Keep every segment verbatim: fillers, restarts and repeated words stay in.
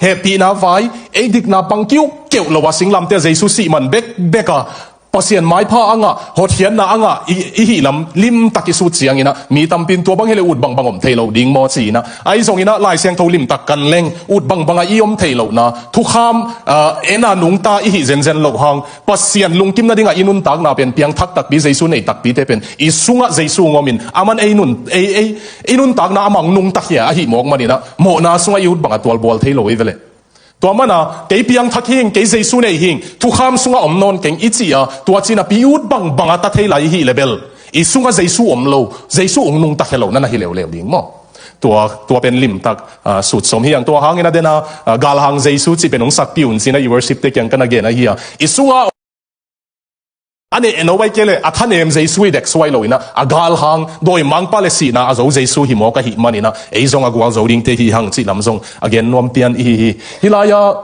hehpihna vai, ei dikna pang kiukkeuh lo a singlamteh Jesu sih man bekbek a Pasian maipha a ngah, hotkhiatna a ngah i, i hih lam limtak i sut ciangin ah mi tampi in tua bang hi leh ut bangbang om thei lo ding maw ci-in ah, ahi zongin ah Lai Siangtho limtak kan leng ut bangbang a i om thei lohna thukham, ah, en a nungta i hih zenzen loh hang Pasian lungkim nading a i nuntakna pen piangthak takpi, Jesu nei takpite pen i sungah Jesu hong om in, aman ei nun, ei, ei, i nuntakna amah hong nungta hi a, ahih mawk manin ah mawhna sungah i ut bang a tualbual thei lo hi ve leh. Tua man a kei piangthak hing, kei Jesu nei hing, thukham sungah om nawn keng i cih a, tua ci-in ah pi ut bangbang a ta thei lai i hih leh bel i sungah Jesu om lo, Jesu hong nungta hi lo na na hi leuleu ding maw? Tua, tua pen limtak, ah, sut sawm hi hang. Tua hangin a den a, ah, galhang Jesu cih pen hong sakpih un ci-in ah i worship-te kiang ka na gen ahi a, i sungah a neh en o, ahih kei leh a thanem Jesu i deksuai lo-in ah, a galhang dawimangpa leh sihna a zo Jesu hi mawk ahih manin ah, ei zong a gualzo dingte hi hang cih lam zong a gen nuam pian i hi hi. Hih lai-ah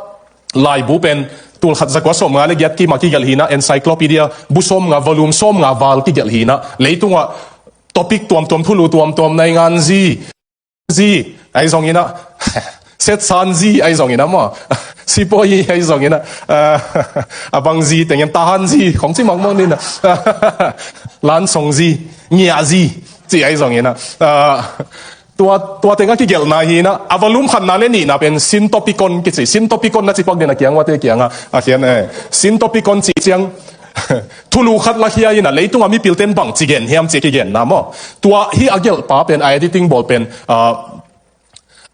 laibu pen tul khat za kua sawmnga leh giat kim a kigelh hi-in ah, encyclopedia bu sawmnga, volume sawmnga val kigelh hi-in ah, leitungah topic tuamtuam, thulu tuamtuam, nainganzi, zi, ahi zongin ah, setsanzi, ahi zongin ah maw, sipawi, ahi zongin ah, ah, a bangzi teng hiam, tahanzi khong ci mahmah ni-in ah, lansongzi, ngiahzi, ci, ahi zongin ah, ah, tua, tua teng a kigelhna hi-in ah, a volume khatna leh nihna pen Synopticon kici, Synopticon na ci pak ding a, kiang uate kiangah a khen, eh, Synopticon cih ciang thulu khat lakhia-in ah, leitungah mipilte'n bangci gen hiam cih a kigenna maw? Tua hih a gelhpa pen, a editing bawl pen, ah,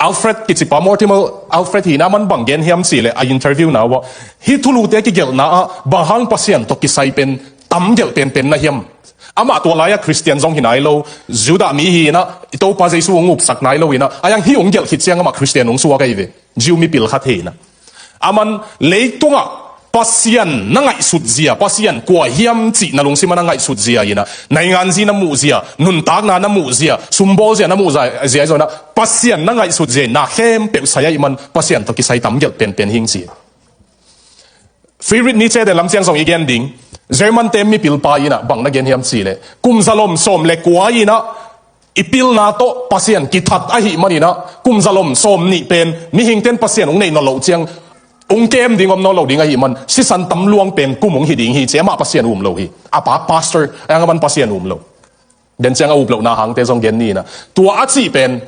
Alfred kici pa, Mortimer Alfred hi-in ah, aman bang gen hiam cih leh a interview-na uah, hih thulute kigelhna ah bang hang Pasian tawh kisai pen tam gelh penpen na hiam? Amah tua lai-ah Khristian zong hi nai lo, Judah mi hi-in ah, i Topa Jesu hong uksak nai lo-in ah, ahi hang hih hong gelh khit ciang amah Khristian hong suak ahi ve. Jew mipil khat hi-in ah, aman leitungah Pasian na ngaihsut zia, Pasian kua hiam cih na lungsim ah na ngaihsut zia in ah, nainganzi na muh zia, nuntakna na muh zia, sumbawl zia na muh zia, zia ahi zongin ah, Pasian na ngaihsut zia in na khempeuh sai ahih man Pasian tawh kisai tam gelh penpen hing ci. Friedrich Nietzsche den lam ciang zong i gen ding, German-te mipilpa in ah bang na gen hiam cih leh, kum zalom sawm leh kua in ah i pilna tawh Pasian kithat ahih manin ah, kum zalom sawm nih pen mihingte'n Pasian hong nei nawn loh ciang hong kem ding om nawn lo ding ahih man, sisan tam luang pen kum hong hi ding hi ci, amah Pasian um lo hi. A pa pastor, ahi hang aman Pasian um lo. Den ciang a up lohna hangte zong gen ni-in ah. Tua a cih pen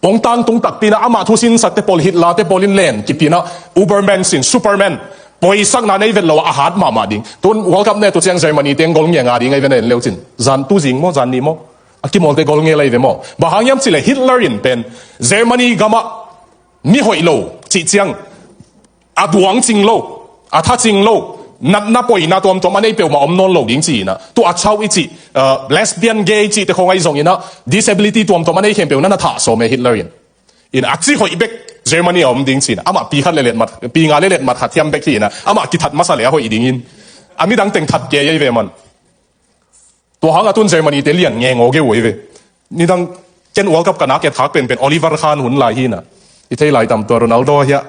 hong tangtung takpi-in ah, amah thusinsakte pawl, Hitler-te pawl in len kip-in ah, Ubermensch in, Superman, poisakna nei vet lo a, a hat mahmah ding. Tun World Cup ne tu ciang Germany-te gol ngiang a ding ahi ve, na en leu cin. Zan tu zing maw, zan nih maw, a kimawlte gol ngiang lai ve maw? Bang hang hiam cih leh Hitler in pen Germany gamah mi hoih lo cih ciang, a duang cing lo, a tha cing lo, natna poina tuamtuam a nei peuhmah om nawn lo ding ci-in ah, tua a chau i cih, uh, lesbian, gay cihte khong ahi zongin ah, disability tuamtuam a nei khempeuh na na thah sawm e Hitler in. In a ci hoih bek Germany a om ding ci-in ah, amah pi khat leh letmat, pi nga leh letmat khat hiam bek hi-in ah, amah kithat masa leh a hoih ding in, a midang teng that kei ahi ve man. Tua hang a tun Germany-te lian ngeng aw geu ahi ve. Nidang ken World Cup ka na ke thak penpen Oliver Kahn hun lai hi-in ah, i thei lai tam, tua Ronaldo hiah,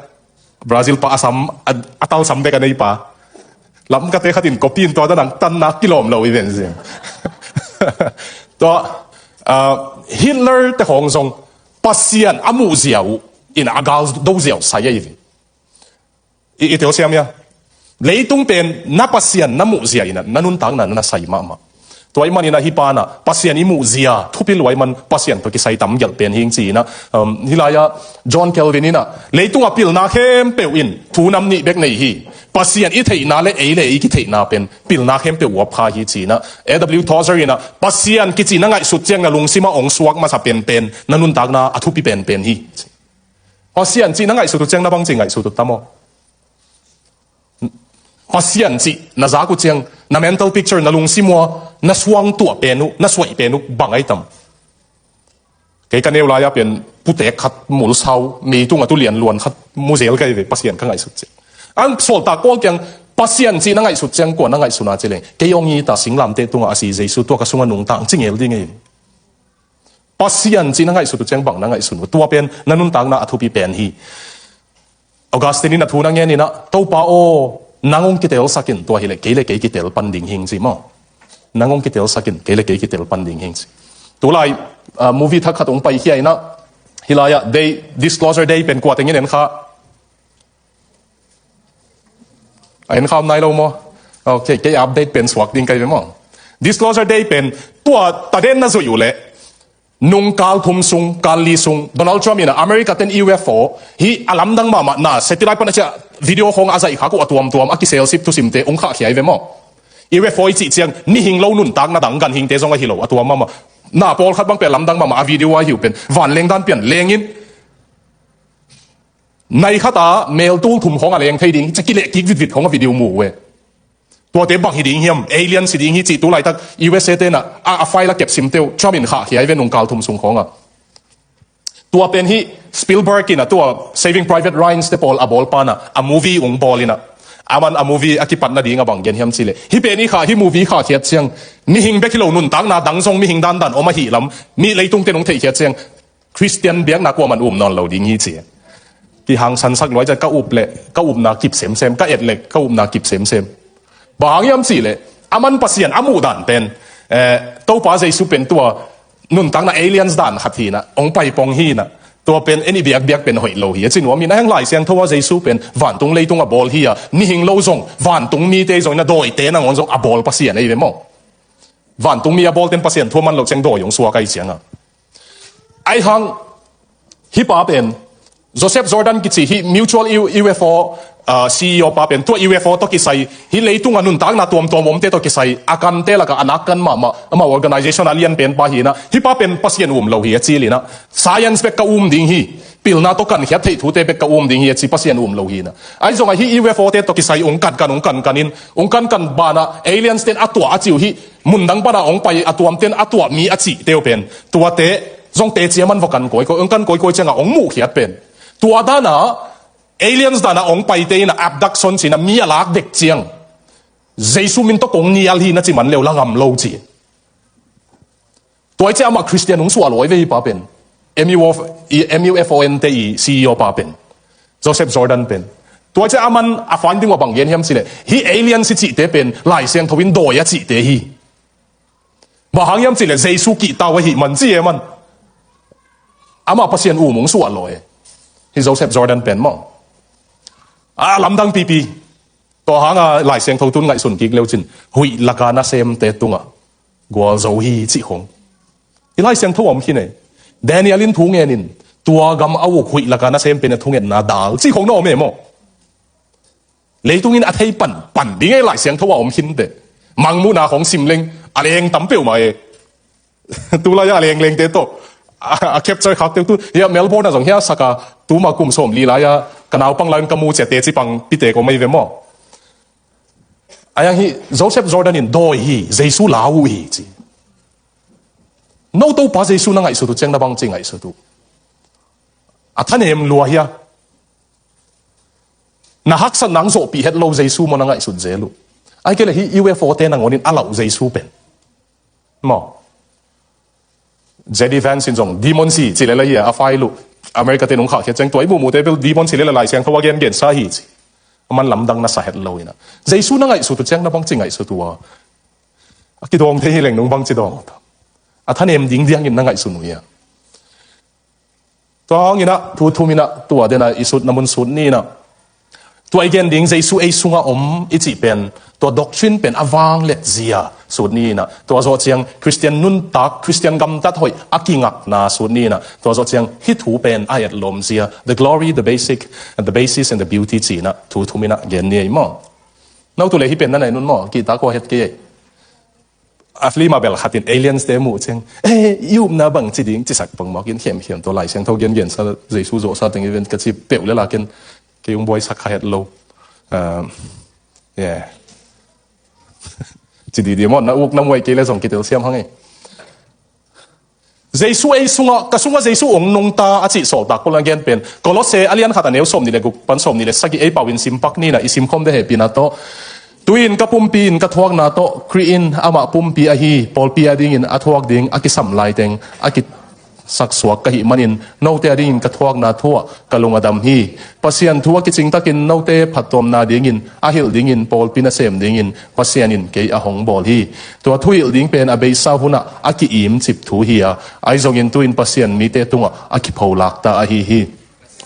Brazil pa, a sam, a, a tal sam bek a nei pa. Lamkate khat in copy in, tua dan a tan nak kilawm lo i ven zing. Tua, ah, Hitler-te khong zong Pasian a muh zia uh in a gal do zia uh sai ahi ve. I, i telsiam hia? Leitung pen na Pasian na muh zia in ah, na nuntakna na na sai mahmah. Tua ahih manin ah hih pa in ah, Pasian i muh zia thupi lua ahih man Pasian tawh kisai tam gelh pen hing ci-in ah, um, hih lai-ah John Calvin in ah, leitungah pilna khempeuh in thu nam nih bek nei hi. Pasian i theihna leh ei leh ei kitheihna pen pilna khempeuh uap kha hi ci-in ah, A W Tozer in ah, Pasian kici na ngaihsut ciang na lungsim ah hong suak masa penpen na nuntakna a thupi penpen hi. Pasian cih na ngaihsut uh ciang na bangci ngaihsut uh tam aw? Pasian cih na zak uh ciang na mental picture, na lungsim uah na suang tuah pen uh, na suaih pen uh bang ahi tam? Kei ka neu lai-ah pen putek khat, mulsau, meitung a tu lianluan khat mu zel ka hi ve, Pasian ka ngaihsut ciang. Ang sawltak pawl kiang Pasian cih na ngaihsut ciang kua na ngaihsun a ci leng, kei hong it a singlamteh tungah a si Jesu, tua ka sungah nungta, ang ci ngel ding hi. Pasian cih na ngaihsut uh ciang bang na ngaihsun uh? Tua pen na nuntakna a thupi pen hi. Augustine in a thu na ngen in ah, Topa aw, nang hong kitelsak in, tua hileh kei le kei kitel pan ding hing ci maw. Nang hong kitelsak in, kei le kei kitel pan ding hing ci. Tulai, ah, movie thak khat hong paikhia in ah, hih lai-ah Day, Disclosure Day pen kua teng in en kha? A en kham nai lo maw? Ok, kei update pen suak ding kai ve maw? Disclosure Day pen tua taden na zuih uh leh nung kal thum sung, kal li sung, Donald Trump in a America ten U F O hi a lamdang mahmah na satellite pan a ciah video khawng a zaih khak uh a tuamtuam a kiselsip thusimte ong khahkhia hi ve maw? U F O i cih ciang mihing lo nuntakna dang ganhingte zong ahi lo a tuam mahmah. Na pawlkhat bang pen lamdang mahmah a video ahi uh pen vanleng dan pian lengin nai khat a mel tul thum khawng a leng thei ding hi ci a kileh kik vitvit khawng a video mu uh e. Tuate bang hi ding hiam, aliens hi ding hi cih tu laitak U S A te na a, a file a kepsimte uh Trump in khahkhia hi ve nung kal thum sung khawng a. Tua pen hi Spielberg in a tua Saving Private Ryan te pawl a bawlpa na a movie ong bawl in a, aman a movie a kipatna ding a bang gen hiam cih leh, hi pen i khah, hi movie khahkhiat ciang mihing bek hi lo nuntakna dang zong mihing dandan om ahih lam mi leitungte nong theihkhiat ciang Khristian biakna kuaman um nawn lo ding hi ci. Kihangsansak luai ciah ka up leh ka upna kip semsem, ka et leh ka upna kip semsem. Bang hang hiam cih leh aman Pasian a muh dan pen, eh, Topa Jesu pen tua nuntakna aliens dan khat hi na, ong pai pong hi na. Tua pen en i biakbiak pen hoih lo hi a ci nuam hi na. Heng Lai Siangtho a Jesu pen vantung leitung a bawl hi a, mihing lo zong vantung mite zong na dawite nangawn zong a bawl Pasian ahi ve maw? Vantung mi a bawl ten Pasian thu a man lo ciang dawi ong suak ahi ciang a. Ahi hang, hi pa pen Joseph Jordan kici hi Mutual U-, U F O, ah, C E O pa pen tua U F O tawh kisai hi leitung a nuntakna tuamtuam omte tawh kisai a kante lakah a nak kan mahmah amah organization a lian pen pa hi na. Hi pa pen Pasian um lo hi a cil hi na. Science bek ka um ding hi, pilna tawh kankhiat theih thute bek ka um ding hi a ci, Pasian um lo hi na. Ahi zong a hi U F O te tawh kisai ong kankan, ong kankan in, ong kankan banah aliens ten a tuah a ci uh hi. Mundang pana ong pai a tuamten a tuah mi a cihte uh pen tuate zong teci a man va kan kawikawi, ong kan kawikawi ciangah ong muhkhiat pen tua dana aliens dana ong paite in a abduction cina mi a lak dek ciang Jesu min tawh kong nial hi na ci man leu la ngam lo ci. Tua i ciah amah Khristian ong suah lawi ve hi pa pen M U F, M U F O N te i C E O pa pen Joseph Jordan pen. Tua i ciah aman a finding uh a bang gen hiam cih leh, hi aliens i cihte pen Lai Siangtho in dawi a cihte hi. Bang hang hiam cih leh Jesu kihta uh ahih man ci e man. Amah Pasian um ong suah lawi e. Hi Joseph Jordan pen maw, a lamdang pipi. Tua hanga Lai Siangtho tun ngaihsun kik leu cin huih laka nasemte tungah gualzo hi cih khong i Lai Siangtho a om khin e. Daniel in thu ngen in tua gam a uk huih laka nasem pen a thungetna dal cih khong na om e maw? Leitung in a thei pan pan ding e, Lai Siangtho a om khinte. Mangmuhna khong sim leng a leng tam peuhmah e. Tulai a lenglengte tawh a, a capture khak teu tu hia Melbourne a zong hia saka tuma kum sawm li lai a ka naupang lai un ka mu ciate ci pang pite ko mai ve maw? A yang hi Joseph Jordan in dawi hi, Jesu lau uh hi ci. No Topa Jesu na ngaihsut uh ciang na bang ci ngaihsut uh? A thanem lua hia? Na haksat nang zawhpih het lo Jesu maw na ngaihsut zel uh? Ai kei le hi U F O te nangawn in a lauh Jesu pen maw? J D Vance in zong demon si ci lele hi a, a fai luh America te nung khah khiat ciang tua i muhmuhte bel demon si lele Lai Siangtho a gengen sa hi ci. A man lamdang na sa het lo ina. Jesu na ngaihsut uh ciang na bang ci ngaihsut uh a? A kidawng thei hi leng nung bang ci dawng uh ta? A thanem ding diangin na ngaihsun uh hi a? Tua hangin ah thu thum in ah tua den a i sutna mun sut ni in ah. Tua i gen ding Jesu ei sungah om i cih pen tua doctrine pen a vang let zia sut ni in ah. Tua zawh ciang Christian nuntak, Christian gamtat hoih a kingakna sut ni in ah. Tua zawh ciang hih thu pen a etlawm zia, the glory, the basic, the basis and the beauty ci in ah thu thum in ah gen ni ei maw? No tu le hih pen na nei nun maw? Kihta kua het kei ei. A film a bel khat in aliens te muh ciang, eh, i upna bang ci ding, cisak pang mawk in khemkhem tawh Lai Siangtho gengen sa Jesu zawh sa teng event ka ci peuh le lakin kei ung buai sak kha het lo. Ah, yeah. Ci didi maw, na uk na muai kei le zong kitel siam hang ei. Jesu ei sungah, ka sungah Jesu ong nungta a cih sawltak Paul a gen pen Kolose a lian khat a neu sawm nih le guk pan sawm nih le sagih ei pau in simpak ni in ah, i simkhawm de hehpihna tawh. Tu-in ka pumpi in ka thuakna tawh Khrih in amah pumpi ahi pawlpi a dingin a thuak ding a kisam laiteng a kisaksuak ka hih manin note a dingin ka thuakna thu-ah ka lung a dam hi. Pasian thu a kicingtakin note phattuamna dingin a hilh dingin pawlpi nasem dingin Pasian in kei a hong bawl hi. Tua thuhilh ding pen a beisa hunah a ki-imcip thu hi a, ahi zongin tu-in Pasian mite tungah a kipholakta ahi hi.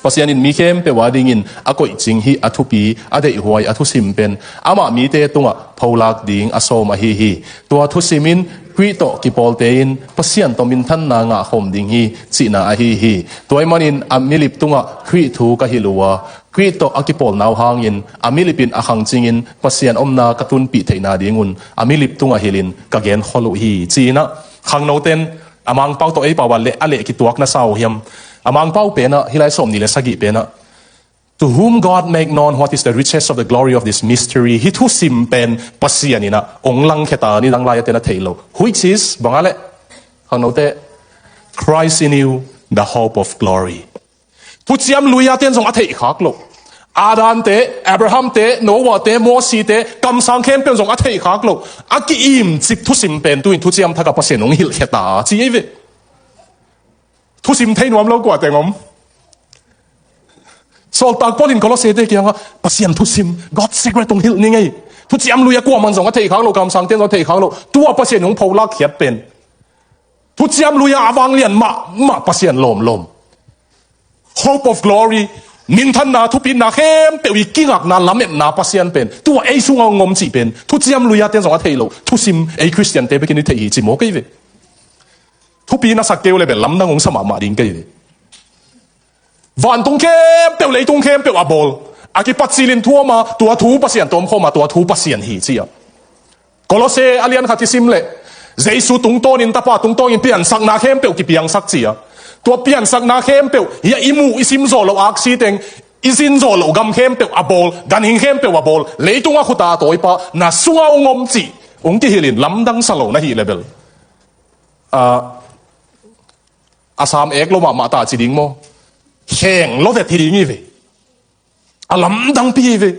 Pasian in mi khempeuh a dingin a koihcing hih a thupi, a deihhuai, a thusim pen amah mite tungah pholak ding a sawm ahi hi. Tua thusim in Khrih tawh kipawlte in Pasian tawh minthanna ngahkhawm ding hi cihna ahi hi. Tua ahih manin a milip tungah Khrih thu ka hilh uh a, Khrih tawh a kipawlna uh hangin a milip in a khangcingin Pasian omna ka tunpih theihna dingun a milip tungah hilhin ka genkhol uh hi, ci-in ah khangnote'n a Mangpau tawh ei pau a leh, a leh kituak na sa uh hiam? A Mangpau penah hih lai sawmnih le sagih penah, "To whom God make known what is the riches of the glory of this mystery." Hih thusim pen Pasian in ah ong langkhia ta, nidang lai-a te'n a theih loh. "Which is," bang a leh, khangnote, "Christ in you, the hope of glory." Thuciam lui-a te'n zong a theihkhak loh. Adam-te, Abraham-te, Noah-te, Mosi-te, kamsang khempeuh zong a theihkhak loh. A ki-imcip thusim pen tu-in Thuciam Thak ah Pasian ong hilhkhia ta, ci ei ve. Thusim thei nuam lo kua teng om? Sawltak Paul in Kolosse-te kiangah Pasian thusim, God's secret ong hilh ning ei. Thuciam lui-a kuaman zong a theihkhak loh, kamsang te'n zong a theihkhak loh. Tua Pasian ong pholak khiat pen, Thuciam lui-a a vanglian mahmah Pasian lawmlawm, hope of glory, minthanna, thupitna khempeuh i kingakna, lametna Pasian pen tua ei sungah ong om cih pen Thuciam lui-a te'n zong a theih loh. Thusim ei Khristian-te bekin i theih hi ci maw kei ve. Thupi na sak kei uh leh bel lamdang ong sa mahmah ding kei ve. Vantung khempeuh, leitung khempeuh a bawl, a kipat cilin thu om a, tua thu Pasian tawh om khawm a, tua thu Pasian hi, ci a. Kolosse a lian khat i sim leh, Jesu tungtawnin, Tapa tungtawnin piansakna khempeuh kipiangsak, ci a. Tua piansakna khempeuh, hih a i muh i sim zawh loh aksi teng, i zin zawh loh gam khempeuh a bawl, ganhing khempeuh a bawl, leitung a khut a tawipa na sungah ong om cih ong kihilhin lamdang sa lo na hih leh bel, a, a sam ek lo mahmah ta ci ding maw? Kheng lo vet hi ding hi ve. A lamdangpi hi ve.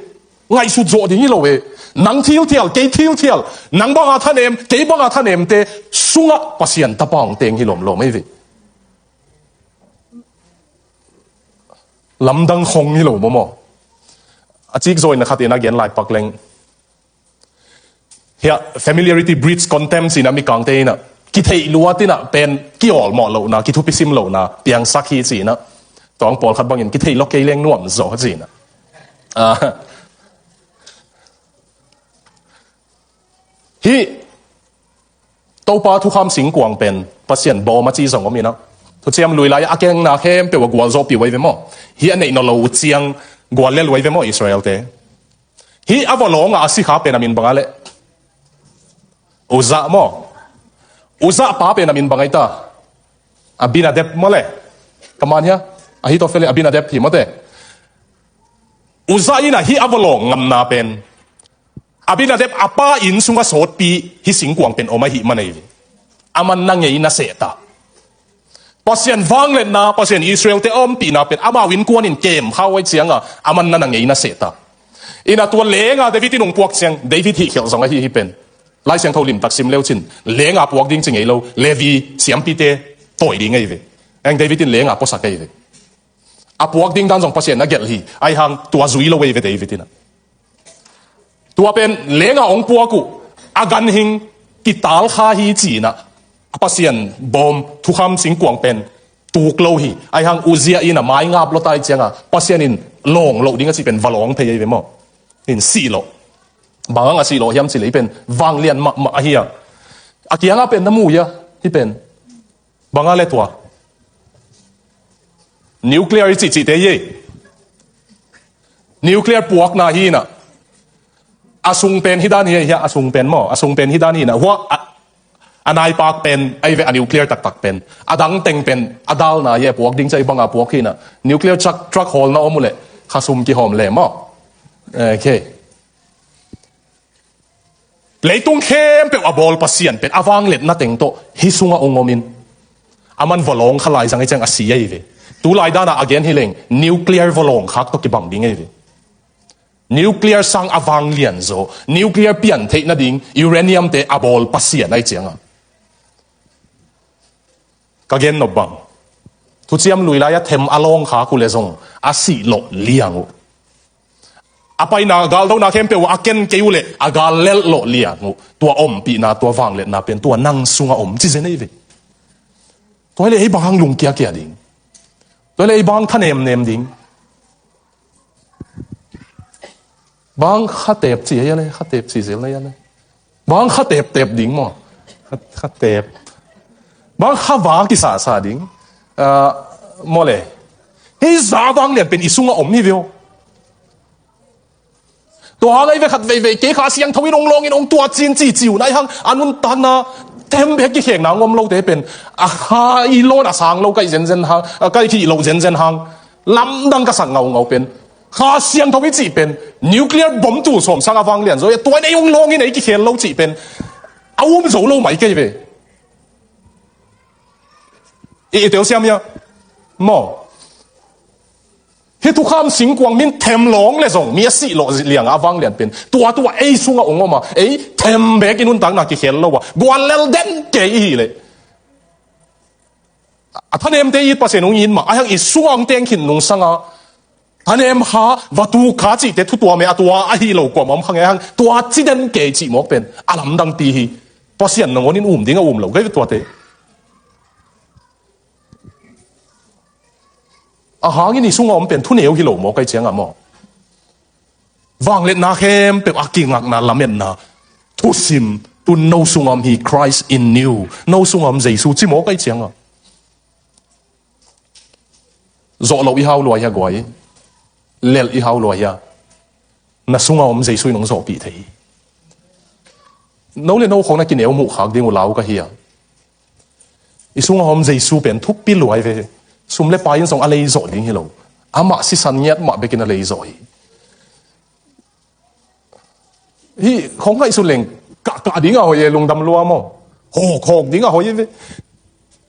Ngaihsut zawh ding hi lo ve. Nang thilthial, kei thilthial, nang banga thanem, kei banga thanemte sungah Pasian Tapa ong teng hi lawmlawm hi ve. Lamdang khong hi lo maw maw? A cikzawina khat in a gen lai pak leng, hih a familiarity breeds contempt ci-in a mikangte in a, kitheih luat in a pen kiawlmawh lohna, kithupisim lohna piangsak hi ci-in a, tua ong pawlkhat bangin kitheih lo kei leng nuam zaw ci-in a. Ah, hih Topa thukham singkuang pen Pasian bawm a ci zong om in a, Thuciam Lui lai-a a kengna khempeuh a gualzawhpih uh ahi ve maw? Hih a neih nawn lo uh ciang guallel uh ahi ve maw Israel-te? Hih a va lawngah a sikha pen a min bang a leh? Uzzah maw? Uzzah pa pen a min bang a hi ta? Abinadab maw leh? Kaman hia? Ahithophel, Abinadab hi maw te? Uzzah in a hih a va lawng ngamna pen Abinadab a pa inn sungah sawtpi hih singkuang pen om ahih man ahi ve. Aman na ngei na seh ta. Pasian vangliatna, Pasian Israel-te a ompihna pen amau innkuan in kemkha uh ahih ciangin aman na ngei na seh ta. In a tua lenga David in ong puak ciang, David hih khialh zong ahi hi pen. Lai Siangtho limtak sim le uh cin, lenga puak ding ci ngei lo, Levi siampite tawi ding ahi ve. Eng David in lenga puasak ahi ve. A puak ding dan zong Pasian na gelh hi, ahi hang tua zui lo ahi ve David in a. Tua pen lenga ong puak uh, a ganhing kitalkha hi ci-in a, a Pasian bawm thukham singkuang pen tuk lo hi, ahi hang Uzzah in a mai ngap lua ta ahih ciangin Pasian in lawng loh ding a cih pen va lawng phei ahi ve maw? In sih loh. Bang hang a sih loh hiam cih leh hih pen vanglian mahmah ahi a. A kiangah pen na mu hia, hih pen? Bang a leh tua? Nuclear i cihcihte hi. Nuclear puakna hi in a. A sung pen hih dan hi, hia, a sung pen maw? A sung pen hih dan hi in a. Hua, a, a naipak pen ahi ve a nuclear taktak pen. A dang teng pen a dalna hi a, puak ding ci a, bang a puak hi in a. Nuclear truck, truck hawlna om uh leh khasum kihawm le maw? Okay. Leitung khempeuh a bawl Pasian pen a vangliatna teng tawh hih sungah ong om in, aman va lawng kha lai zang ahih ciang a si ahi ve. Tulai dan a a gen hi leng nuclear va lawng khak tawh kibang ding ahi ve. Nuclear sang a vanglian zaw, nuclear pian theih nading uranium-te a bawl Pasian ahih ciangin. Ka gen nop bang, Thuciam Lui lai-a them a lawng khak uh leh zong a sih loh liang uh. A paina galdona khempeuh uh a ken kei uh leh a gal lelh loh liang uh. Tua ompihna, tua vangliatna pen tua nang sungah om ci zen ahi ve. Tua hi leh ei bang hang lungkiakia ding? Tua leh ei bang thanemnem ding? Bang kha tep ci a hia le, kha tep ci zel na hia le? Bang kha teptep ding maw? Kha, kha tep. Bang kha va kisasa ding? Ah, maw le. Hih zah vanglian pen i sungah om hi ve aw. Tua hang a i ve khat veivei kei Kha Siangtho in hong lawngin hong tuat cin ci ci uh na hih hang a nuntakna them bek kikhekna hong om lote pen a kha i lawn a sang lo ka hih zenzen hang, a ka hih loh zenzen hang lamdang ka sak ngaungau pen Kha Siangtho i cih pen nuclear bomb tul sawm sang a vanglian zaw hi a, tua in ei hong lawngin ei kikhel lo cih pen a um zo lo mai kei ve. I, i telsiam hia? Maw. Hih thukham singkuang min them lawng le zong mi a sih lawh liangah a vanglian pen tua tua ei sungah hong om a, ei them bek i nuntakna kikhel lo a, guallel den kei i hih leh a thanemte i it Pasian hong it mah a, hih hang i sungah hong teng khin nungsang a, thanem kha, va tuk kha cihte thu tua meh a, tua ahi lo kuamah om kha ngei hang, tua ci den kei cih mawk pen a lamdangpi hi. Pasian nangawnin um ding a um lo kei ve tuate. A hangin i sungah om pen thuneu hi lo maw, ka hih ciangah maw? Vangliatna khempeuh a kingakna lametna thusim, tun no sungah om hi, Christ in you, no sungah om Jesu ci maw, ka hih ciangah? Zawh loh i hau lua hia guai? Lelh i hau lua hia? Na sungah om Jesu in hong zawhpih thei hi. No le no khawng na kineu muhkhak ding uh lau ka hi a. I sungah om Jesu pen thupi lua hi ve. Sum le pai in zong a leizawh ding hi lo. Amah sisan ngiat mah bekin a leizawh hi. Hih khawng ngaihsut leng kahkah ding a hoih e, lungdam lua maw? Hawkhawk ding a hoih e ve.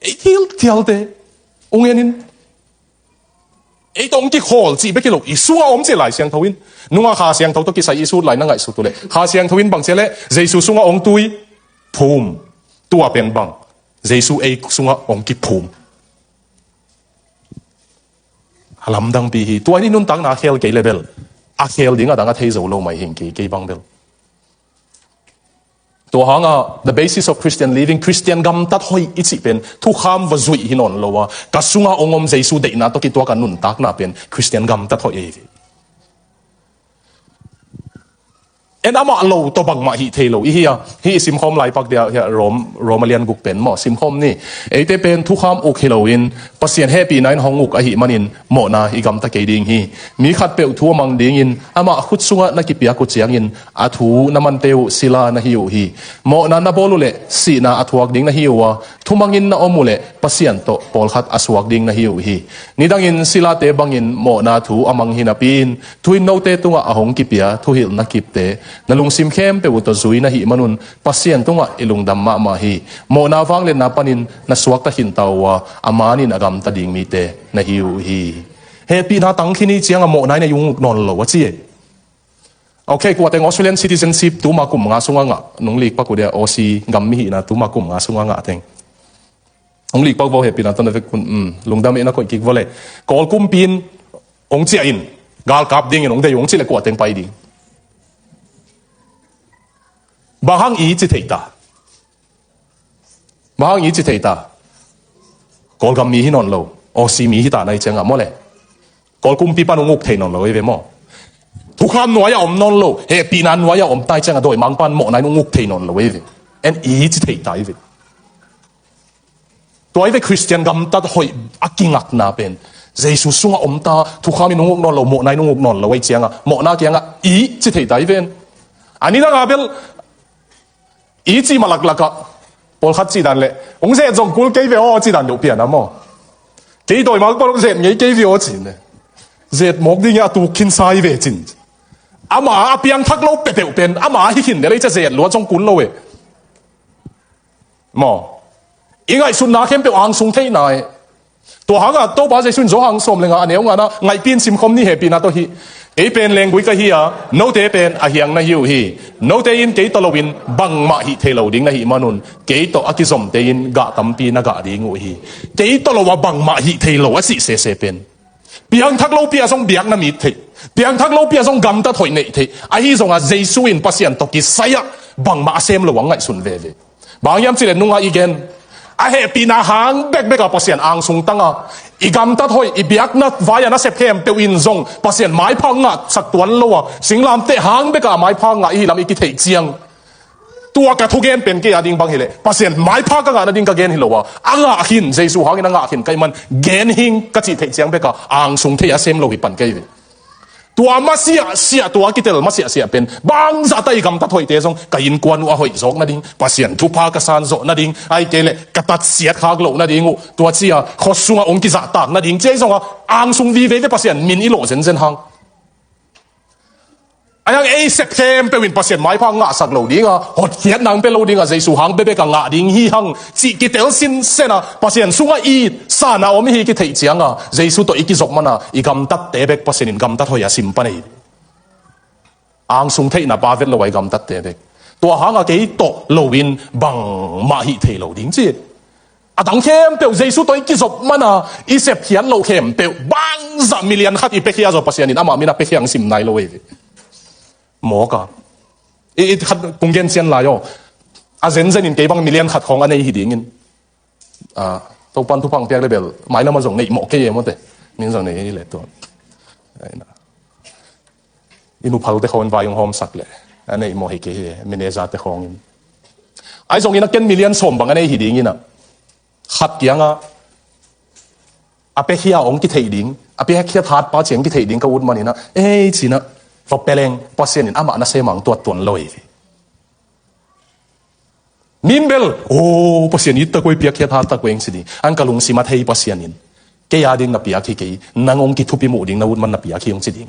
Ei thialthialte ung enin ei tawh hong kikhawl cih bek hi lo, i sungah om ci Lai Siangtho in. Nungah Kha Siangtho tawh kisai i sut lai na ngaihsut uh leh Kha Siangtho in bang ci a leh Jesu sungah hong tui phum. Tua pen bang? Jesu ei sungah hong kiphum. A lamdangpi hi. Tua in i nuntakna a khel kei le bel a khel ding a dang a thei zo lo mai hing kei, kei bang bel. Tua hangah the basis of Christian living, Christian gamtat hoih i cih pen thukham va zuih hi nawn lo a, ka sungah hong om Jesu deihna tawh kituak a nuntakna pen Christian gamtat hoih ei hi. En amah lo tawh bangmah hih thei lo i hi a, hih i simkhawm laipak dia hih a Rom, Rom a lian guk pen maw simkhawm ni. Eite pen thukham uk hi loin Pasian hehpihna in hong uk ahih manin mawhna i gamta kei ding hi. Mi khatpeuh thu a mang dingin amah khut sungah na kipiak uh ciangin a thu na mante uh sila na hi uh hi. Mawhna na bawl uh leh sihna a thuak ding na hi uh a, thumangin na om uh leh Pasian tawh pawlkhat a suak ding na hi uh hi. Nidangin silate bangin mawhna thu a mang hi napi-in, thu in note tungah a hong kipia thuhilhna kipte na lungsim khempeuh uh tawh zui na hih manun Pasian tungah i lungdam mahmah hi. Mawhna vangliatna panin na suakta khinta uh a, a manin a gamta ding mite na hi uh hi. Hehpihna tang khin i ciangah mawhna in ei ung uk nawn lo a ci e. Ok, kuateng Australian citizenship tuma kum nga sungah ngah, nung likpak uh dia Aussie gam mi hihna tuma kum nga sungah ngah teng. Hong likpak vo, hehpihna tawh na vek un, um, lungdam e, na koih kik vo le. Kawl kumpi in hong ciah in, galkap dingin hong deih uh, hong cih le kuateng pai ding? Bang hang i ci thei ta? Bang hang i ci thei ta? Kawlgam mi hi nawn lo, Aussie mi hi ta na hi ciangah maw le. Kawl kumpi pan hong uk thei nawn lo ei ve maw? Thukham nuai-ah om nawn lo, hehpihna nuai-ah om ta hi ciangah dawimangpa in mawhna in hong uk thei nawn lo ei ve. En i ci thei ta ei ve. Tua i ve Christian gamtat hoih a kingakna pen Jesu sungah om ta, thukham in hong uk nawn lo, mawhna in hong uk nawn lo ei ciangah mawhna kiangah i ci thei ta i ven. A nidangah bel i cih mah laklakah pawlkhat cih dan leh hong zet zong kul kei ve aw cih dan deuh pian a maw? Kei dawimangpa hong zet ngei kei ve aw cin le, zet mawk dingin a tuk khinsa i ve cin. Amah a piangthak lo peuhpeuh pen amah a hi khin le lei cia zet luat zong kul lo e. Maw? I ngaihsutna khempeuh angsung theihna e. Tua hangah Topa Jesu in Johan sawm le nga a neu nga-ah, ngaihpi in simkhawm ni, hehpihna tawh hi. Kei pen lenggui ka hi a, note pen a hiang na hi uh hi. Note in kei tawh loin bangmah hih thei lo ding na hih manun kei tawh a kizomte in gah tampi na gah ding uh hi. Kei tawh lo a bangmah hih thei lo a cih sese pen piangthak lopi ah zong biakna mit theih, piangthak lopi ah zong gamtat hoih neih theih. Ahi zongah Jesu in Pasian tawh kisai-ah bangmah a sem lo a ngaihsun veve. Bang hiam cih leh nungah i gen, A hehpihna hang bekbek a Pasian angsung tang a, i gamtat hoih, i biakna vai a nasep khempeuh in zong Pasian maipha ngahsak tuan lo a, singlamteh hang bek a maipha ngah i hi lam i kitheih ciang, tua ka thugen pen kei a ding bang hileh Pasian maipha ka ngah nading ka gen hi lo a, a ngah khin, Jesu hangin a ngah khin ka hih man gen hing ka cih theih ciang bek a angsung thei a sem lo hi pan kei ve. Tua masiahsiah, tua kitel masiahsiah pen bangzah ta i gamtat hoihte zong ka innkuan uh a hoih zawk nading, Pasian thupha ka san zawh nading, ahih kei leh ka tatsiat khak loh nading uh, tua ci a khua sungah hong kizahtak nading, ci ahi zongah angsung vive ve, Pasian min i lawh zenzen hang. Ahi hang ei sep khempeuh in Pasian maipha ngahsak lo ding a, hotkhiat nang pe lo ding a, Jesu hang bekbek a ngah ding hi hang cih kitel sinsen a, Pasian sungah i san a om i hi kitheih ciang a, Jesu tawh i kizop man a, i gamtatte bek Pasian in gamtat hoih a sim pan ei. Angsung theihna pa vet lo a i gamtatte bek. Tua hang a kei tawh lo in bangmah hih thei lo ding ci. A dang khempeuh Jesu tawh i kizop man a, i sepkhiat loh khempeuh bangzah million khat i piakhia zaw Pasian in amah min a piakhia hong sim nai lo ei ve. Mawk a. I, i khat kong gen cian lai aw. A zenzen in kei bang million khat khawng a nei hi dingin. Ah, Topan thupha hong piak le bel mailam a zong neih mawh kei e mawte. Min zong nei hi le tua. Ai na. I nuphalte khawng in vai hong hawmsak le a neih mawh hi kei hi, manager te khawng in. Ahi zongin a ken million sawm bang a nei hi dingin a, khat kiangah a piakhia hong kitheih ding, a piakhia thatpa ciang kitheih ding ka ut manin a, ei ci-in a, va pia leng Pasian in amah nasem a hong tuat tuan lo hi. Min bel, oh, Pasian it tak uh ei, piakhia that tak uh ei hong ci ding. An ka lungsim a thei Pasian in, kei a ding na piak hi kei, nang hong kithupi muh ding na ut man na piak hi hong ci ding.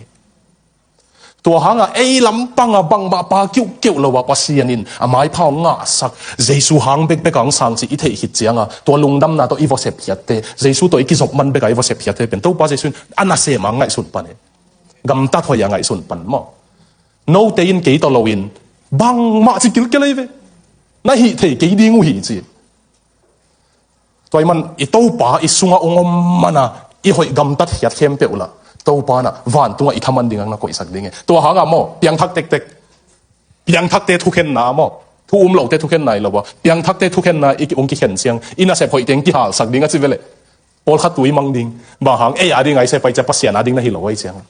Tua hang a ei lampang a bangmah pa kiuhkeuh lo a Pasian in a maipha hong ngahsak, Jesu hang bekbek a hong sang cih i theih khit ciang a, tua lungdamna tawh i va sepkhiatte, Jesu tawh i kizop man bek a i va sepkhiatte pen Topa Jesu in a nasem a hong ngaihsun pan e. Gamtat hoih a ngaihsun pan maw. Note in kei tawh lo in bangmah ci kilkel ei ve. Na hih thei kei ding uh hi ci. Tua ahih man i Topa i sungah hong om man a, i hoih gamtat khiat khempeuh lah Topa in a vantungah i thaman ding a hong na koihsak ding e. Tua hang a maw, piangthak tektek, piangthakte thukhenna maw, thu um lote thukhenna hi lo a, piangthakte thukhenna i hong kikhen ciang i nasep hoihte hong kihalsak ding a ci ve leh, pawlkhat tu i mang ding. Bang hang, ei a ding a i sep ahih ciang Pasian a ding na hi lo ahih ciang.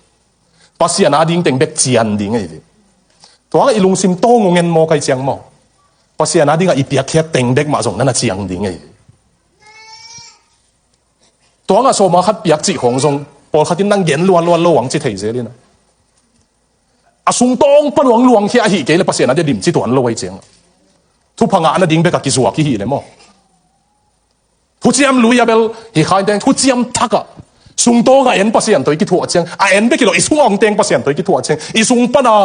Pasian a ding teng bek cian ding ahi ve. Tua hang a i lungsim tawng hong en mawk ahih ciang maw, Pasian a ding a i piakkhiat teng bek mah zong na na ciang ding ahi ve. Tua hang a sawm a khat piak cih khawng zong pawlkhat in nang gen luanluan lo hong ci thei zel in a, a sungtawng pan hong luangkhia ahih kei leh Pasian a ding a dim ci tuan lo ahih ciang a, thupha ngah nading bek a kizuak i hih leh maw, thuciam lui a bel hi kha inteh, thuciam thak a sungtawng a en Pasian tawh i kithuah ciang, a en bek hi lo, i sung a hong teng Pasian tawh i kithuah ciang, i sung pan a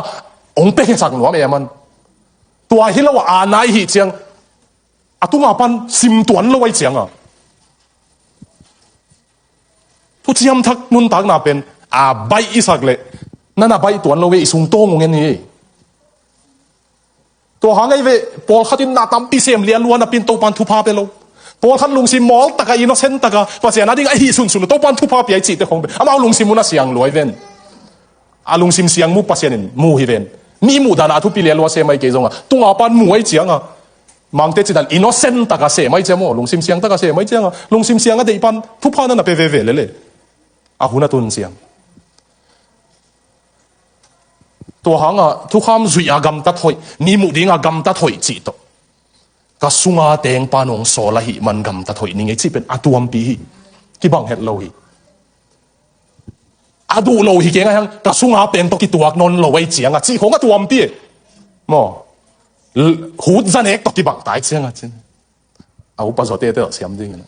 hong piakhia sak nuam e a man. Tua hi lo a, a na i hih ciang a tunga pan sim tuan lo ahih ciang a, thuciam thak nuntakna pen a baih i sak leh na na baih tuan lo ve, i sungtawng hong en hi. Tua hang ahi ve, pawlkhat in na tampi sem lianluan a pin Topan thupha pe lo. Pawlkhat lungsim mawl tak a, innocent tak a, Pasian a ding a hih sunsun uh Topan thupha pia i cihte khawng pen amau lungsim uh na siang lua hi ven. A lungsim siang mu Pasian in mu hi ven. Mi muh dan a thupi lianluan sem ahih kei zong a, tunga pan mu ahih ciang a, Mangte cih dan innocent tak a sem ahih ciang maw, lungsim siang tak a sem ahih ciang a, lungsim siang a deih pan thupha na na pe veve lel e. A hun a tun ciang. Tua hang a thukham zuih a gamtat hoih, mi muh ding a gamtat hoih cih tawh ka sung a teng pan hong sawl ahih man gamtat hoih ning ei cih pen a tuampi hi. Kibang het lo hi. A duh lo hi keng a, hang ka sung a pen tawh kituak nawn lo ahih ciang a cih khawng a tuampi e. Maw, l-, hut zanek tawh kibang ta ahih ciang a cin, a upa zawte te tawh siam ding in a,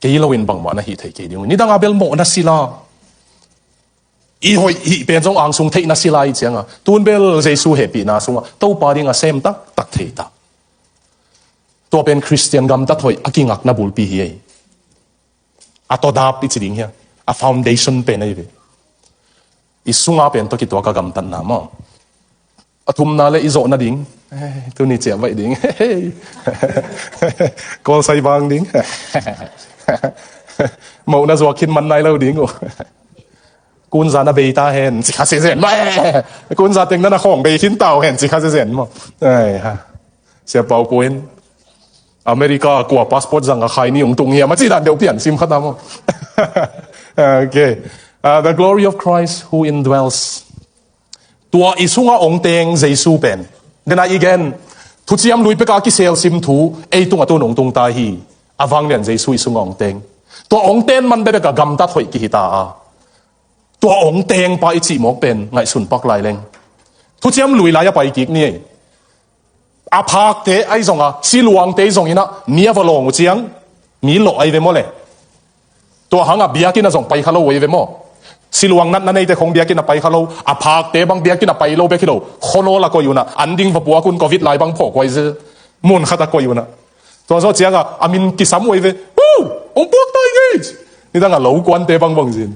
kei lo in bangmah na hih thei kei ding uh. Nidang a bel mawh na sila, i hoih hih pen zong angsung theih na sila ahih ciang a, tun bel Jesu hehpihna sung a Topa ding a sem taktak thei ta. Tua pen Khristian gamtat hoih a kingakna bulpi hi ei. A tawdap i ci ding hiam, a foundation pen ahi ve. I sung a pen tawh kituak a gamtatna maw. A thumna le i zawh nading. Eh, tuni ciah baih ding. Kawlsai bang ding. Mawhna zuak khin man nai lo ding uh. Kunza na bei ta hen, ci kha zenzen maw. Kunza teng na na khawng bei khin ta uh hen, ci kha zenzen maw. Ai, ha. Sia Pau Pu in America kua passport zang a khai ni ong tung hiam a ci dan deuh pian sim khat a maw? Okay. Uh, the glory of Christ who indwells. Tua i sunga ong teng Jesu pen. Dena i gen, thuciam lui peka kisel sim thu ei tunga tun ong tung ta hi. A vanglian Jesu i sunga ong teng. Tua ong ten man bebek a gamtat hoih kihi ta a. Tua ong teng pa i cih mawk pen ngaihsun pak lai leng. Thuciam lui lai a pai kik ni ei. A phakte ahi zonga, siluangte ahi zongin ah, mi a va lawng uh ciang, mi lawh ahi ve maw le. Tua hanga biakinn a zong pai kha lo ahi ve maw. Siluang natna neite khong biakinn a pai kha lo, a phakte bang biakinn a pai lo bek hi lo, khuanawl a koih un ah, an ding va puak un covid lai bang phawk uh ahi zel, mun khat a koih un ah. Tua zawh cianga, a min kisam uh ahi ve, uh, ong puak ta i ngei. Nidang a lo kuante bang bang zin.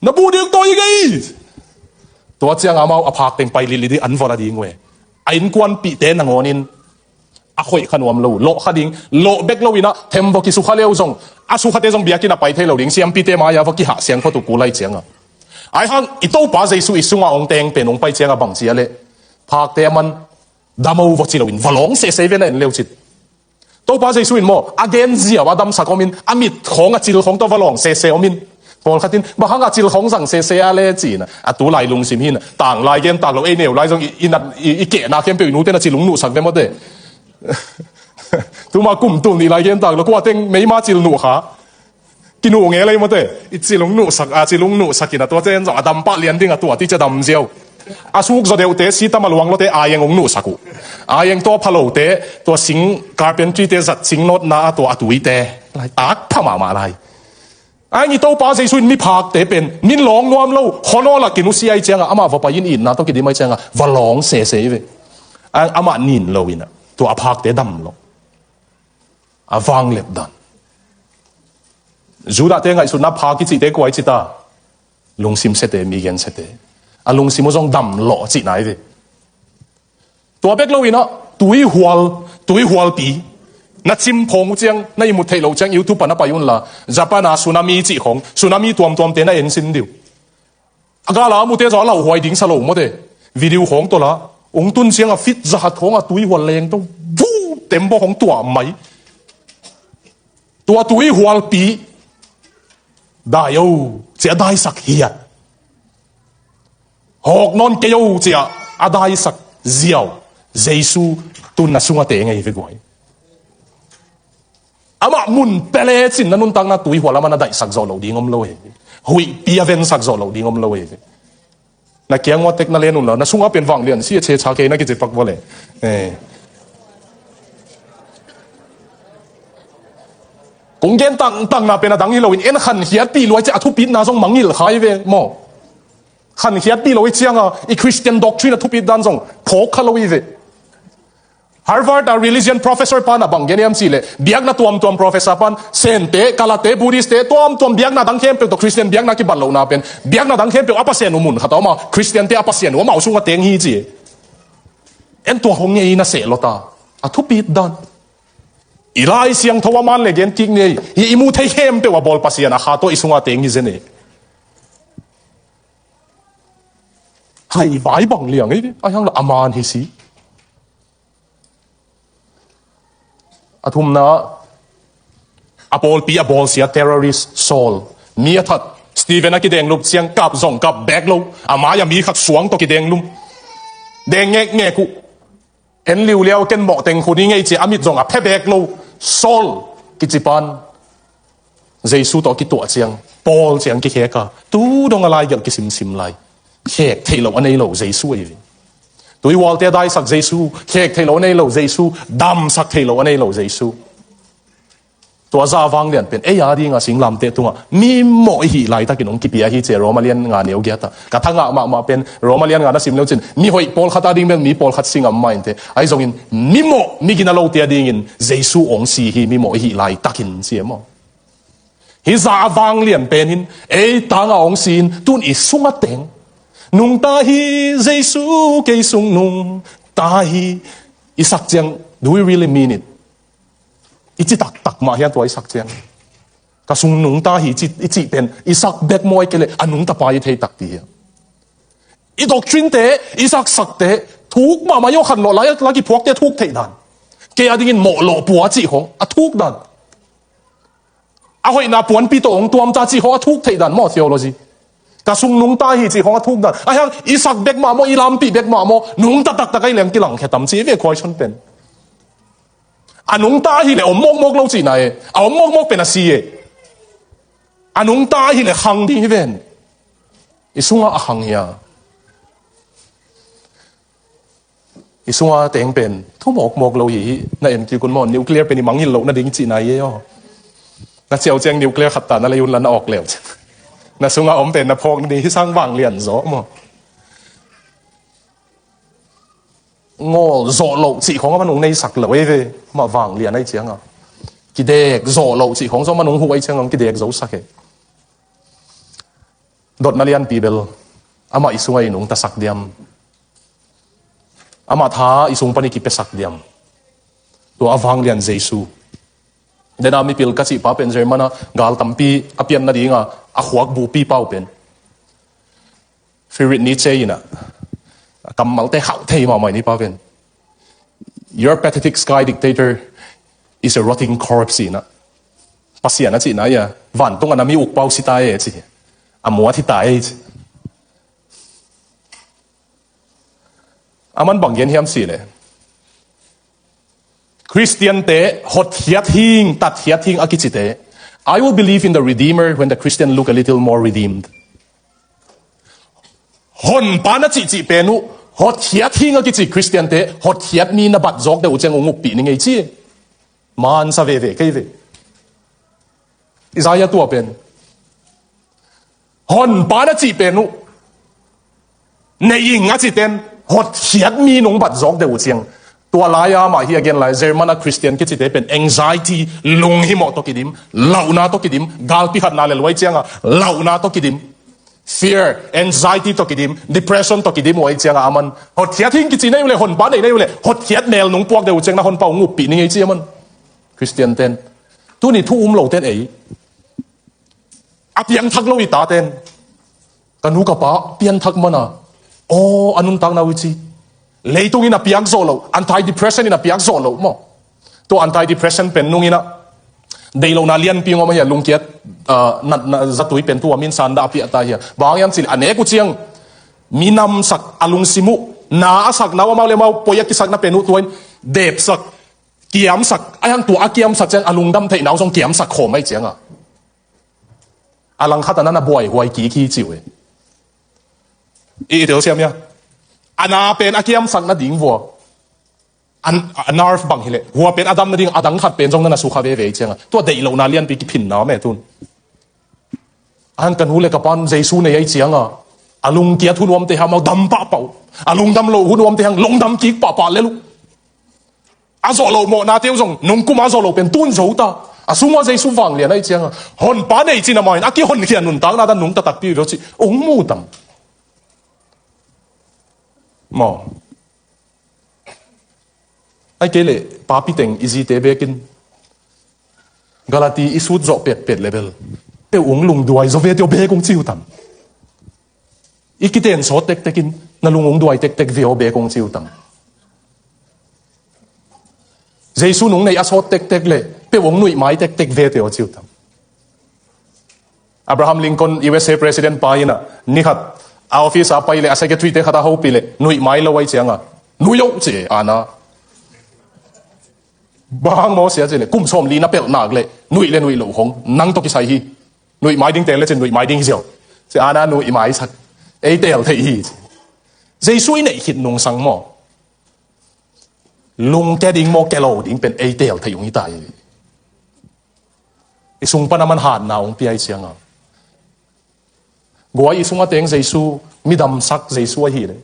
Na bu ding tawi gei. Tua ciang amau a phak teng pai lili ding an va la ding uh e. A innkuanpihte nangawnin a khoih kha nuam lo, lawh kha ding, lawh bek lo inah them va kisukha leu zong, a sukhate zong biakinn a pai thei lo ding, siampite mai-a va kihah siang khuatu kul lai cianga. Ai hang i Topa Jesu i sunga ong teng pen ong pai cianga bang cia leh phakte a man damo va ci loin va lawng sesei ve na en leu cit. Topa Jesu in maw, a gen ziau a damsak omin, a mit khawng a cil khawng tawh va lawng sese omin. Pawlkhat in, bang hang a cil khawng zang sese a le ci-in a, a tu lai lungsim hi-in a, tanglai gen tak lo, ei neu lai zong i, i nat, i, i kehna khempeuh i nute na cil ung nuhsak ve mawte. Tuma kum tul nih lai gen tak lo, kua teng meima cil nuh kha. Kinuh ngel ei mawte, i cil ung nuhsak, a cil ung nuhsak in a tua ciang zong a dam pah lian ding a tua ti cia dam ziau. A suk zaw deuhte, sitam a luang lote, aieng ung nuhsak uh. Aieng tua phalote, tua sing carpentry-te zat sing nawtna a tua a tuite. Laitak pha mahmah lai. Aieng i Topa Jesu in miphakte pen, min lawng nuam lo, khuanawl a kinusia ahi cianga, amah va pai in itna tawh kidim ahi cianga, va lawng sese hi ve. Aieng amah nin lo inah, tua a phakte dam lo. A vangliat dan. Judah-te ngaihsutna phak i cihte kua i cita. Lungsim siate, mi gen siate. A lungsim uh zong dam lawh cihna hi ve. Tua bek lo inah, tuihual, tuihualpi. Na cim phawng uh ciang, na ihmut theih loh ciang YouTube ah na pai unla. Japan a tsunami cih khawng. Tsunami tuamtuamte na ensin diu. A gala a mute zaw a lauhuai ding sa lo mawte. Video khawng tawla. Ung tun cianga fit zahat khawng a tuihual leng tawh. Vu! Tembaw khawng tuah mai. Tua tuihualpi. Dai o, cia daisak hiat. Hawk nawn kei o, cia a daisak ziau. Jesu tun na sunga teng ahi ve guai. Amah mun pia lecin na nuntakna tuihual amah na daihsak zawh loh ding om lo hi. Huihpi a vensak zawh loh ding om lo hi. Na kiang ua tek na len unla, na sunga pen vanglian si a checha kei na kici pak vua le. Eh. Kong gen tangtangna pen a dang hi loin en khankhiatpih luai ciah a thupitna zong mangngilh kha hi ve maw. Khankhiatpih lo hi cianga i Christian doctrine a thupit dan zong phawk kha lo hi ve. Harvard a religion professor pan a bang gen hiam cihleh, biakna tuamtuam professor pan, Sente, Kalate, Buddhist-te, tuamtuam biakna dang khempeuh tawh Christian biakna kibat lohna pen, biakna dang khempeuh a Pasian uh mun khat a om a, Christian-te a Pasian uh amau sunga teng hi ci. En tua hong ngei na seh lawta, a thupit dan. I Lai Siangtho a man le gen kik nei, hi i mu thei khempeuh a bawl Pasian a kha tawh i sunga teng hi zen e. Hai vai bang liang ei, ai hang la a man hi si. A thumna, a pawlpi a bawlsia terrorist Saul. Mi a that, Stephen a kidenglup ciang kap zong kap bek lo. A mai-a mi khat suang tawh kidenglum. Deng ngekngek uh. En liuliau ken mawh teng khun i ngei cia a mit zong a phe bek lo. Saul kici pan. Jesu tawh kituah ciang, Paul ciang kikhek a, tu dong a laigelh kisimsim lai. Khek theih loh a nei lo Jesu ahi ve. Tuihualte a daisak Jesu, khek theih loh a nei lo Jesu, damsak theih loh a nei lo Jesu. Tua zah vanglian pen, ei a dinga singlamteh tungah, mi mawh i hih laitakin hong kipia hi ci e Roma lian nga neu giat ah. Ka thangah mahmah pen, Roma lian nga na sim leucin, mi hoih pawlkhat a ding bel mi pawlkhat singam mah inteh. Ahi zongin, mi mawh, mi gina lote a dingin, Jesu hong si hi, mi mawh i hih laitakin ci e maw. Hih zah a vanglian pen in, ei tangah hong si in, tun i sungah teng. Nungta hi, Jesu kei sung nungta hi, i sak ciang, do we really mean it? I ci taktak mah hian tua i sak ciang. Ka sung nungta hi, i ci, i cih pen, i sak bek maw i kei leh, a nungta pa i thei tak ti hiam. I doctrine-te, i saksakte, Kuk mahmah i aw, khanlawh lai a la kiphuakte a thuk theih dan. Kei a dingin mawhlawh pua cih khawng a thuk dan. A hoihna puanpi tawh hong tuamta cih khawng a thuk theih dan maw, theology. Ka sung nungta hi cih khawng a thuk dan. Ahi hang i sak bek mah maw, i lampih bek mah maw, nungta taktak ahih leh hong kilangkhia tam ci hi ve, khuaisonpen. A nungta ahih leh om mawkmawk lo cihna e. A om mawkmawk pen a si e. A nungta ahih leh khang ding hi ven. I sungah a khang hia? I sunga teng pen thu mawkmawk lo hi hi. Na en kik un maw, nuclear pen i mangngilh loh nading cihna hi e aw. Na ciau ciang nuclear khat ta na lei un la na awk leu ciang. Na sunga om pen na phawk nading hi sang vanglian zaw maw. Ngawl zawh loh cih khawng a man hong neisak lo ei ve. Mah vanglian ahi cianga kidek zawh loh cih khawng zaw man hong huh ahi cianga hong kidek zosak e. Dotna lianpi bel amah i sunga i nungtasak diam? Amah tha i sung pan i kipiasak diam? Tua a vanglian Jesu. Dena mipil ka cih pa pen German a gal tampi a pian nadinga a khuak bupi pau pen Friedrich Nietzsche in a, a kammalte hauh thei mahmah in i pa pen, "Your pathetic sky dictator is a rotting corpse," in a, Pasian a cihna ia, vantung a na mi uk pau si ta e ci. A muat hi ta e ci. A man bang gen hiam cih leh, Khristiante hotkhiat hing, tatkhiat hing a kicite, "I will believe in the Redeemer when the Christian look a little more redeemed." Honpa na cihcih pen uh, hotkhiat hing a kici Khristiante hotkhiat mi na bat zawk deuh uh ciang hong uppih ni ngei ci. Mansa veve kei ve. Isaiah tua pen, Honpa na cih pen uh, nei ing a citen hotkhiat mi nong bat zawk deuh uh ciang. Tua lai-a amah hi a gen lai, German a Khristian kicite pen anxiety, lunghimawh tawh kidim, lauhna tawh kidim, galpi khatna le luai cianga lauhna tawh kidim, fear, anxiety tawh kidim, depression tawh kidim uh ahi cianga a man hotkhiat hing kici na hi uh leh, honpa nei na hi uh leh, hotkhiat mel nong puak deuh uh ciang na honpa hong uppih ni ngei ci a man. Khristianten, tuni thu um loten ei, a piangthak lo i taten, ka nu ka pa pianthak mana, aw, a nuntakna uh i ci. Leitungin a piak zawh loh, antidepressant in a piak zawh loh maw. Tua antidepressant pen nungin a, deihlohna lianpi ngawm ahi a, lungkiat, ah, natna zatui pen tua min san dah a piah ta hi a. Bang hiam cih leh a nek uh ciang minamsak, a lungsim uh na a sakna uh, amau le amau poi a kisakna pen uh tua in depsak, kiamsak, ahi hang tua a kiamsak ciang a lungdam theihna uh zong kiamsak khawm ahi cianga a langkhat a na na buaihuai kik hi ci uh e. I, i telsiam hia? A na pen a kiamsak nading vua, a, a nerve bang hi leh, hua pen a dam nading a dang khat pen zong na na sukha veve ahi cianga tua deihlohna lianpi kiphinna om e tun. Ahi hang ka nu le ka pan Jesu nei ahi cianga a lungkiat hun uh amte hang amau dam pahpah uh, a lungdam loh hun uh amte hang lungdam kik pahpah lel uh. A zawh loh mawhnate uh zong nungkum a zawh loh pen tun zo ta. A sungah Jesu vanglian ahi cianga honpa nei cin amah in a kihonkhiat nuntakna dan nungta takpi uh lo cih hong mu tam? Maw. Ahih kei leh papi teng i zite bekin Galati i sut zawh petpet le bel, peuh hong lungduai zaw vete aw bek hong ci uh tam? I kiten sawt tektekin na lung hong duai tektek ve aw bek hong ci uh tam? Jesu nung neih a sawt tektek le peuh hong nuihmai tektek vete aw ci uh tam? Abraham Lincoln, U S A President pa in a, ni khat a office a pai le a secretary te khat a hopih le nuihmai lo ahi cianga, "Nuih oh," ci a na. Bang maw sia ci le, "Kum sawmli na pelh nak le nuih le nuih loh khong nang tawh kisai hi. Nuihmai ding teel le cin nuihmai ding hi ziau," ci a na nuihmai sak. Ei teel theih hi ci. Jesu i neih khit nungsang maw, lungke ding maw, ke lo ding pen ei teel theih hong hi ta hi. I sung pan a man hatna hong pia ahi cianga, guai i sung a teng Jesu, midamsak Jesu ahih leh,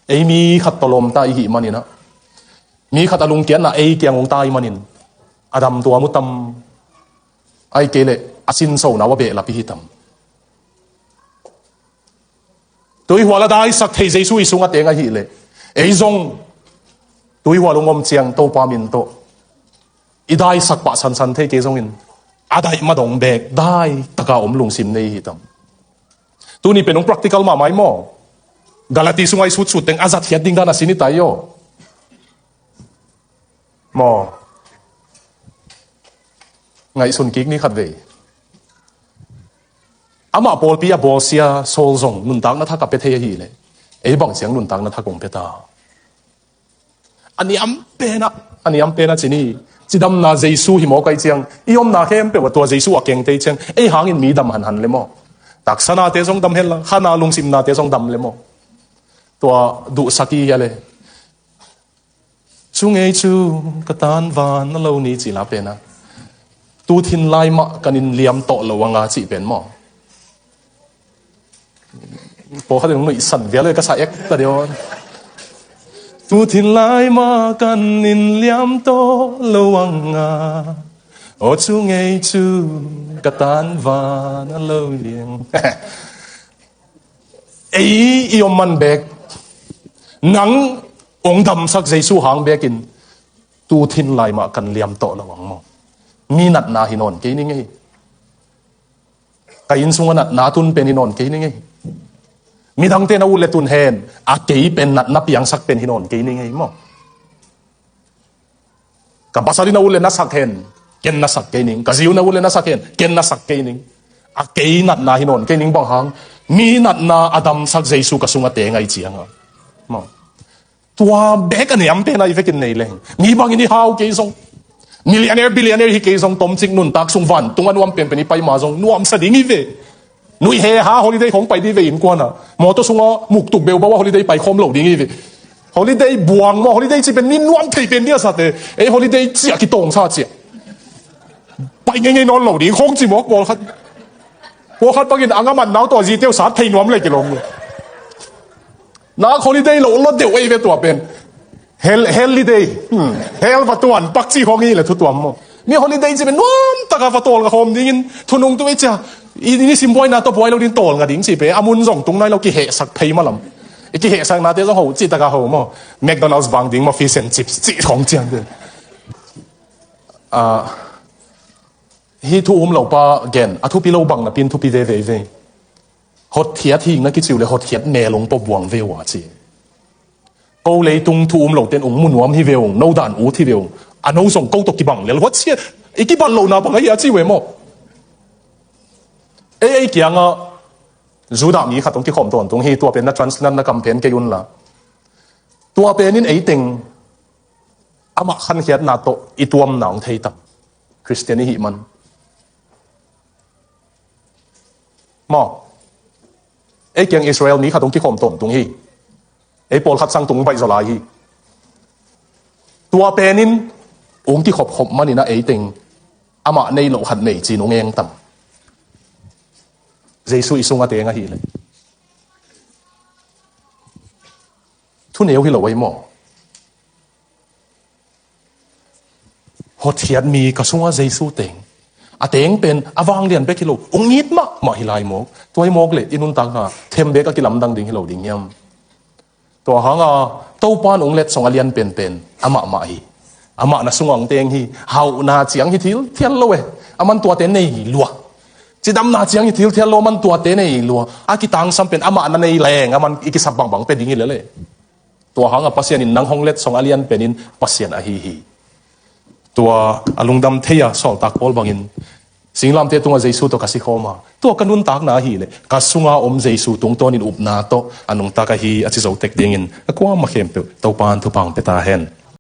ei mi khat tawh lawmta i hih manin a, mi khat a lungkiatna ei kiang hong ta i manin a dam tuam uh tam? Ahih kei leh a sinsona uh a behlap i hi tam? Tuihual a daisak thei Jesu i sung a teng ahih leh, ei zong tuihual hong om ciang Topa min tawh i daisak pah sansan thei kei zongin a daih ma dong beek dai taka om lungsim nei hi tam? Tuni pen hong practical mahmah hi maw. Galati sungah i sutsut teng a zatkhiat ding dan a sin i tai aw. Maw, ngaihsun kik ni khatvei. Amah pawlpi a bawlsia Saul zong nuntakna thak a pia thei ahih leh ei bang ciang nuntakna thak hong pia ta? A niam penah, a niam penah ci ni. Cidamna Jesu hi mawk ai ciang, i omna khempeuh ah tua Jesu a kengte ciang ei hangin mi dam hanhan le maw? Taksanate zong dam henla, khana lungsimnate zong dam le maw? Tua duhsak i hia le? Cu ngei cu ka tanvan a lo ni cila pena, tu thin lai mah kan in liam tawh lo anga cih pen maw? Pawlkhat in nuihsan vial ka sa ek ta deuh. Tu thin lai mah kan in liam tawh lo anga, aw cu ngei cu ka tanvan a lo liang. Ei i om man bek, nang hong damsak Jesu hang bekin tu thin lai mah kan liam tawh lo ang maw? Mi natna hi nawn kei ning ei. Ka inn sungah natna tun pen hi nawn kei ning ei. Midangte na ut le tun hen, a kei pen natna piangsak pen hi nawn kei ning ei maw? Ka pasal in a ut le na sak hen, ken na sak kei ning. Ka zi uh na ut le na sak hen, ken na sak kei ning. A kei natna hi nawn kei ning bang hang, mi natna a damsak Jesu ka sungah teng ai cianga maw? Tua bek a niam pen a i vekin nei leng, mi bangin i hau kei zong, millionaire, billionaire hi kei zong, tomcik nuntak sung vantung a nuam penpen i pai ma zong nuamsa ding hi ve. Nuih he ha holiday khong pai ding ve innkuan ah. Mawtaw sungah muktuk beubau a holiday pai khawm lo ding hi ve. Holiday buang maw, holiday ci pen mi nuam thei pen ding a sate. Ei holiday ciah kitawngsa ciah. Pai ngeingei nawn lo ding khong ci mawk pawlkhat. Pawlkhat bangin a ngaman nau tawh ziteu sat thei nuam le kilawm. Nak holiday lo lo deuh ei ve tua pen. Hell, holiday. Hmm. Hell va tuan pak ci khong hi le thu tuam maw? Mi holiday ci pen nuam taka va tawl ka khawm dingin thunung tu ei cia. I nisim buaina tawh buai lo ding tawl nga ding ci pe. A mun zong tung nai lo kihehsak phei malam. I kihehsaknate zong ho ci taka ho maw? McDonald's bang ding maw, fish and chips ci khong ciang te. Ah, hi thu um lo pa gen, a thupi lo bang napin thupi veve ve. Hotkhiat hing na kiciu le hotkhiat melung pawh buang ve uh a ci. Ko leitung thu um lo ten ung mu nuam hi ve ung, no dan ut hi ve ung. A no zong ko tawh kibang lel huat sia. I kibat lohna bang ahi a ci uh e maw? Ei, ei kiangah Judah mi khat hong kikhawm tawntung hi, tua pen na translate na kam pen kei unla. Tua pen in ei teng amah khankhiatna tawh i tuamna hong thei tam. Khristian i hih man. Maw? Ei kiang Israel mi khat hong kikhawm tawntung hi. Ei pawlkhat sang tung baih zaw lai hi. Tua pen in hong kikhopkhop manin a ei teng amah nei loh khat nei ci-in hong eng tam. Jesu i sungah teng ahih leh. Thu neu hi lo ei maw? Hotkhiat mi ka sungah Jesu teng. A teng pen a vanglian bek hi lo, hong it mahmah hi lai mawk. Tua hi mawk le i nuntakna them bek a kilamdang ding hi lo ding hiam? Tua hanga Topa in hong letsong a lian penpen amah mah hi. Amah na sungah hong teng hi. Hauhna ciang hi thil thial lo e. Aman tuate nei lua. Cidamna ciang hi thil thial lo, aman tuate nei lua. A kitangsam pen amah na nei leng, aman i kisap bangbang pe ding hi lele. Tua hanga Pasian in nang hong letsong a lian penin Pasian ahi hi. Tua a lungdam thei-a sawltak Paul bangin singlamteh tungah Jesu tawh ka si khawm a, tua ka nuntakna ahih leh ka sunga om Jesu tungtawnin upna tawh a nungtak ahi a ci zo tek dingin a kuamah khempeuh Topa in thupha hong pia ta hen.